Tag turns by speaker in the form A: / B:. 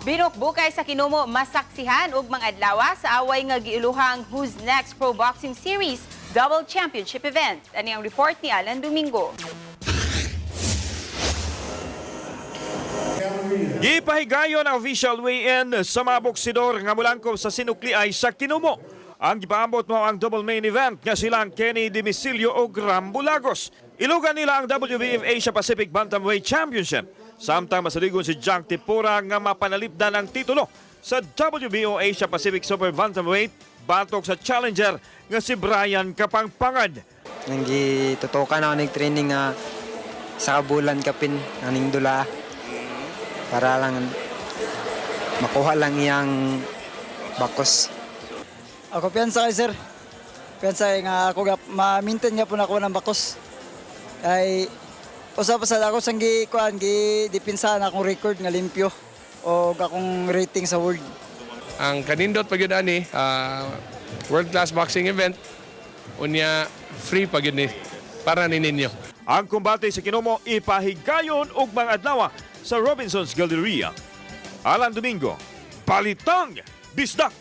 A: Binukbukay sa Kinumo masaksihan ug mga adlaw sa away nga giiluhang Who's Next Pro Boxing Series Double Championship event. Ani ang report ni Alan Domingo.
B: Gipahigayon ang official weigh-in sa mga boksidor nga mulangkob sa sinukliay sa Kinumo. Ang gipaambot mao ang double main event nga silang Kenny Dimisilio o Rambo Lagos. Ilugan nila ang WBF Asia Pacific Bantamweight Championship. Samtang masaligon si Jack Tipura nga mapanalipdan ang titulo sa WBO Asia Pacific Super Bantamweight batok sa challenger nga si Brian Kapangpangan.
C: Nang gitutukan ako ng training nga sa bulan kapin aning dula para lang makuha lang iyang bakos.
D: Ako piyansa kay sir. Piyansa kay nga ako ma-maintain nga po na ako ng bakos. Kay usa pa sa ako sang gi kuan gi dipinsa na akong record nga limpyo o akong rating sa world.
E: Ang kanindot pa gyud ani, world class boxing event, unya free pa gyud ni para ni ninyo.
B: Ang kumbate sa Kinumo ipahigayon ug mga adlaw sa Robinson's Galleria. Alan Domingo, Balitang Bisdak.